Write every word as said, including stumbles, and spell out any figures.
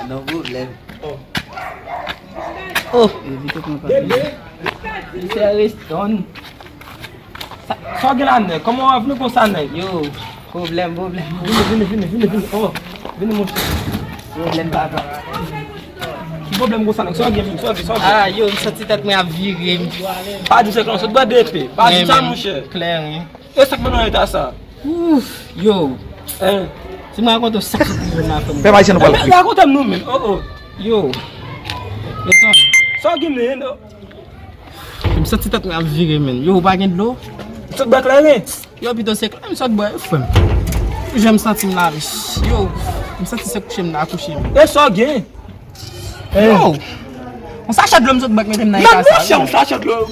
Non pwoblèm. Oh, evite pran pa. Bebe. Misye Reston. Sa, sa w gen la, nèg? Kòman w ap vini konsa, nèg? Yo, pwoblèm, pwoblèm. Vini, vini, vini, vini, vini. Oh, vini, monchè. Pwoblèm, papa. Ki pwoblèm konsa, nèg? Sa w gen, menm? Sa w gen, sa w gen? Ah, yo, m santi tèt mwen ap vire m. Pa di sa, konsa, sot bwè depe. Pa di sa, monchè. Klè, wi. E sa k mennen w nan eta sa? Ouf, yo. Hein? Si mwen rakonte w sa k sot rive m nan, frè m. Pèp Ayisyen nou pral. Men rakonte m nou menm. Oh, oh. Yo. Etan. Sa w gen, menm? M santi tèt mwen ap vire, menm. Yo, ou pa gen dlo? Sot bwè kleren. Yo, pito se kleren m sot bwè, frè m. Jan m santi m la, yo, m santi se kouche m nan akouche, menm. E sa w gen? Yo, yon sachè dlo m sot bwè k mete m nan eta sa. Monchè, yon sachè dlo.